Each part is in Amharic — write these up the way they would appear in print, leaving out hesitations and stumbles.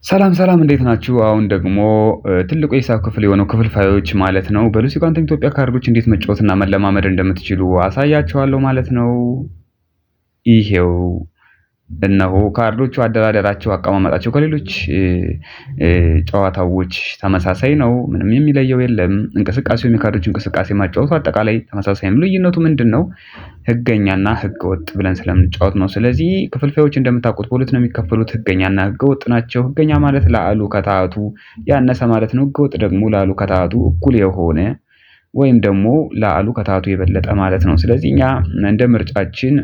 ሰላም ሰላም እንዴት ናችሁ? አሁን ደግሞ ትልቁ የሂሳብ ክፍል የሆነው ክፍልፋዮች ማለት ነው በሉሲ ኳንተም ኢትዮጵያ ካርዶች እንዴት መጫወትና መለማመድ እንደምትችሉ አሳያችኋለሁ ማለት ነው። ይሄው እነሆ ካርዶቹ አደራደራቸው፣ አቀማመጣቸው ከሌሎች ጨዋታዎች ተመሳሳይ ነው። ምንም የሚለየው የለም። እንቅስቃሴው የካርዶቹ እንቅስቃሴ ማጫወቱ አጠቃላይ ተመሳሳይ ነው። ልዩነቱ ምንድን ነው? ህገኛና ህገወጥ ብለን ስለምንጫወት ነው። ስለዚህ ክፍልፋዮች እንደምታውቁት በሁለት ነው የሚከፈሉት፣ ህገኛና ህገወጥ ናቸው። ህገኛ ማለት ላዕሉ ከታህቱ ያነሰ ማለት ነው። ህገወጥ ደግሞ ላዕሉ ከታህቱ እኩል የሆነ ወይም ደግሞ ላዕሉ ከታህቱ የበለጠ ማለት ነው። ስለዚህ እኛ እንደ ምርጫችን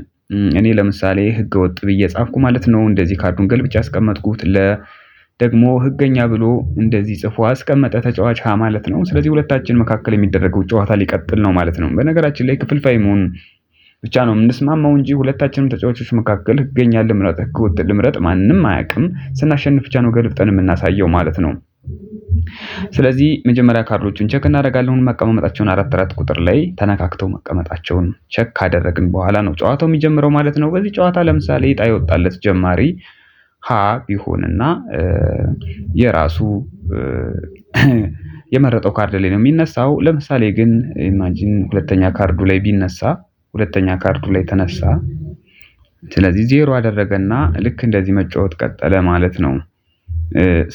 እኔ ለምሳሌ ህገ ወጥ ብዬ ጻፍኩ ማለት ነው። እንደዚህ ካርዱን ገልብጬ ያስቀመጥኩት ለ ደግሞ ህገኛ ብሎ እንደዚህ ጽፎ አስቀመጠ ተጫዋች ሀ ማለት ነው። ስለዚህ ሁለታችን መካከል የሚደረገው ጨዋታ ሊቀጥል ነው ማለት ነው። በነገራችን ላይ ክፍልፋይ መሆን ብቻ ነው የምንስማማው እንጂ ሁለታችንም ተጫዋቾች መካከል ህገኛ ልምረጥ ህገ ወጥ ልምረጥ ማንም አያውቅም። ስናሸንፍ ብቻ ነው ገልብጠን የምናሳየው ማለት ነው። ስለዚህ መጀመሪያ ካርዶቹን check እናደርጋለን። መቀማመጣቸውን አራት አራት ቁጥር ላይ ተነካክተው መቀመጣቸውን check ካደረግን በኋላ ነው ጨዋታው የሚጀምረው ማለት ነው። በዚህ ጨዋታ ለምሳሌ ዕጣ የወጣለት ጀማሪ ሀ ቢሆንና የራሱ የመረጠው ካርድ ላይ ነው የሚነሳው። ለምሳሌ ግን imagine ሁለተኛ ካርዱ ላይ ቢነሳ፣ ሁለተኛ ካርዱ ላይ ተነሳ። ስለዚህ ዜሮ አደረገና ልክ እንደዚህ መጫወት ቀጠለ ማለት ነው።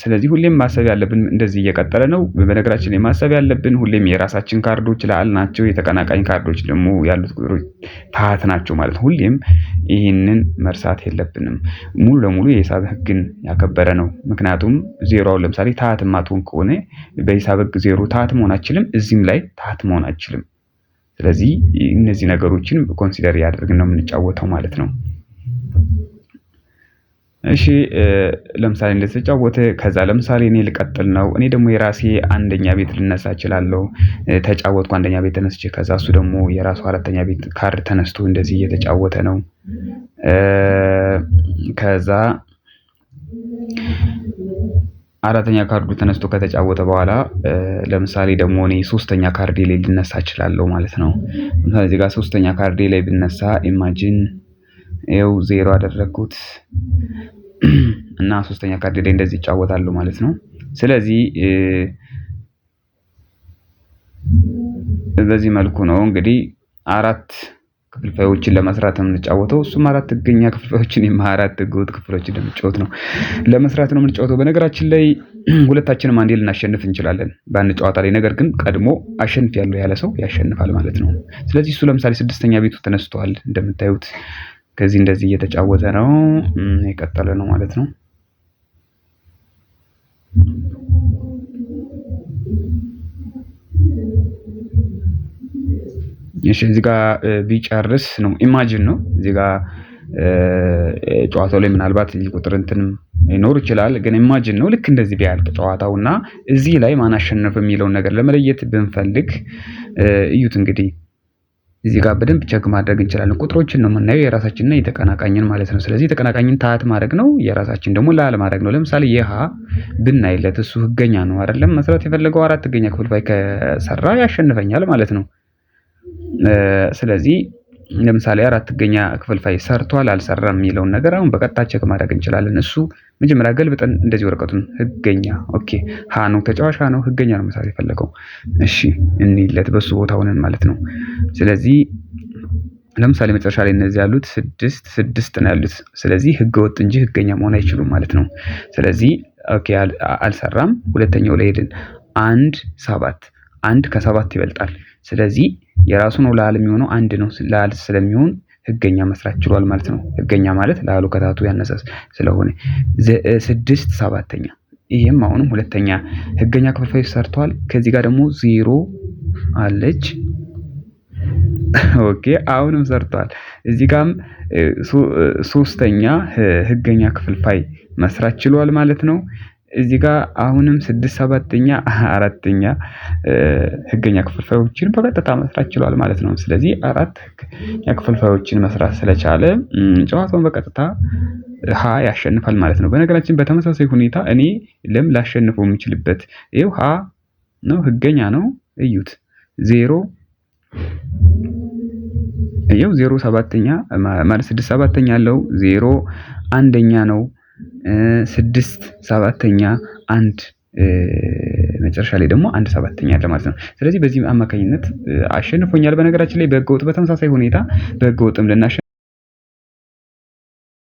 ስለዚህ ሁሌም ማሰብ ያለብን እንደዚህ እየቀጠለ ነው። በነገራችን ላይ ማሰብ ያለብን ሁሌም የራሳችን ካርዶች ላዕል ናቸው፣ የተቀናቃኝ ካርዶች ደግሞ ያሉት ቁጥሮች ታህት ናቸው ማለት ነው። ሁሌም ይህንን መርሳት የለብንም። ሙሉ ለሙሉ የሂሳብ ሕግን ያከበረ ነው። ምክንያቱም ዜሮ አሁን ለምሳሌ ታህት ማትሆን ከሆነ በሂሳብ ሕግ ዜሮ ታህት መሆን አትችልም፣ እዚህም ላይ ታህት መሆን አትችልም። ስለዚህ እነዚህ ነገሮችን consider እያደረግን ነው የምንጫወተው ማለት ነው። እሺ፣ ለምሳሌ እንደተጫወተ ከዛ ለምሳሌ እኔ ልቀጥል ነው። እኔ ደግሞ የራሴ አንደኛ ቤት ልነሳ እችላለሁ። ተጫወትኩ፣ አንደኛ ቤት ተነስቼ ከዛ እሱ ደግሞ የራሱ አራተኛ ቤት ካርድ ተነስቶ እንደዚህ እየተጫወተ ነው። ከዛ አራተኛ ካርዱ ተነስቶ ከተጫወተ በኋላ ለምሳሌ ደግሞ እኔ ሶስተኛ ካርዴ ላይ ልነሳ እችላለሁ ማለት ነው። ለምሳሌ እዚህ ጋር ሶስተኛ ካርዴ ላይ ብነሳ imagine ይኸው ዜሮ አደረኩት እና ሶስተኛ ካርድ ላይ እንደዚህ ይጫወታሉ ማለት ነው። ስለዚህ በዚህ መልኩ ነው እንግዲህ አራት ክፍልፋዮችን ለመስራት የምንጫወተው። እሱም አራት ህገኛ ክፍልፋዮችን አራት ህገወጥ ክፍሎችን ለመጫወት ነው ለመስራት ነው የምንጫወተው። በነገራችን ላይ ሁለታችንም አንዴ ልናሸንፍ እንችላለን በአንድ ጨዋታ ላይ፣ ነገር ግን ቀድሞ አሸንፊያለሁ ያለ ሰው ያሸንፋል ማለት ነው። ስለዚህ እሱ ለምሳሌ ስድስተኛ ቤቱ ተነስቷል እንደምታዩት፣ ከዚህ እንደዚህ እየተጫወተ ነው የቀጠለ ነው ማለት ነው። እሺ፣ እዚህ ጋር ቢጨርስ ነው imagine ነው። እዚህ ጋር ጨዋታው ላይ ምናልባት ቁጥር እንትንም ሊኖር ይችላል፣ ግን imagine ነው። ልክ እንደዚህ ቢያልቅ ጨዋታው እና እዚህ ላይ ማን አሸነፈ የሚለውን ነገር ለመለየት ብንፈልግ እዩት እንግዲህ እዚህ ጋር በደንብ check ማድረግ እንችላለን። ቁጥሮችን ነው የምናየው የራሳችንና የተቀናቃኝን ማለት ነው። ስለዚህ የተቀናቃኝን ታህት ማድረግ ነው፣ የራሳችን ደግሞ ላዕል ማድረግ ነው። ለምሳሌ የሀ ብናይለት እሱ ህገኛ ነው አይደለም መስራት የፈለገው አራት ህገኛ ክፍልፋይ ከሰራ ያሸንፈኛል ማለት ነው። ስለዚህ ለምሳሌ አራት ህገኛ ክፍልፋይ ሰርቷል አልሰራም የሚለውን ነገር አሁን በቀጥታ check ማድረግ እንችላለን። እሱ መጀመሪያ ገልብጠን እንደዚህ ወረቀቱን ህገኛ okay ሀ ነው ተጫዋች ሀ ነው ህገኛ ነው መስራት የፈለገው። እሺ እንይለት በሱ ቦታ ሆነን ማለት ነው። ስለዚህ ለምሳሌ መጨረሻ ላይ እነዚህ ያሉት ስድስት ስድስት ነው ያሉት። ስለዚህ ህገወጥ እንጂ ህገኛ መሆን አይችሉም ማለት ነው። ስለዚህ okay አልሰራም። ሁለተኛው ላይ ሄድን። አንድ ሰባት፣ አንድ ከሰባት ይበልጣል። ስለዚህ የራሱ ነው ላዕል የሚሆነው አንድ ነው። ላዕል ስለሚሆን ህገኛ መስራት ችሏል ማለት ነው። ህገኛ ማለት ላዕሉ ከታህቱ ያነሰ ስለሆነ ስድስት ሰባተኛ፣ ይሄም አሁንም ሁለተኛ ህገኛ ክፍልፋይ ሰርቷል። ከዚህ ጋር ደግሞ ዜሮ አለች። okay አሁንም ሰርቷል። እዚህ ጋርም ሶስተኛ ህገኛ ክፍልፋይ መስራት ችሏል ማለት ነው። እዚህ ጋር አሁንም ስድስት ሰባተኛ አራተኛ ህገኛ ክፍልፋዮችን በቀጥታ መስራት ችሏል ማለት ነው። ስለዚህ አራት ህገኛ ክፍልፋዮችን መስራት ስለቻለ ጨዋታውን በቀጥታ ሀ ያሸንፋል ማለት ነው። በነገራችን በተመሳሳይ ሁኔታ እኔ ለም ላሸንፈው የምችልበት ይኸው ሀ ነው፣ ህገኛ ነው። እዩት ዜሮ፣ ይኸው ዜሮ ሰባተኛ ማለት ስድስት ሰባተኛ አለው፣ ዜሮ አንደኛ ነው። 6/7፣ አንድ መጨረሻ ላይ ደግሞ 1/7 አለ ማለት ነው። ስለዚህ በዚህ አማካኝነት አሸንፎኛል። በነገራችን ላይ በህገወጥ በተመሳሳይ ሁኔታ በህገወጥም ልናሸንፍ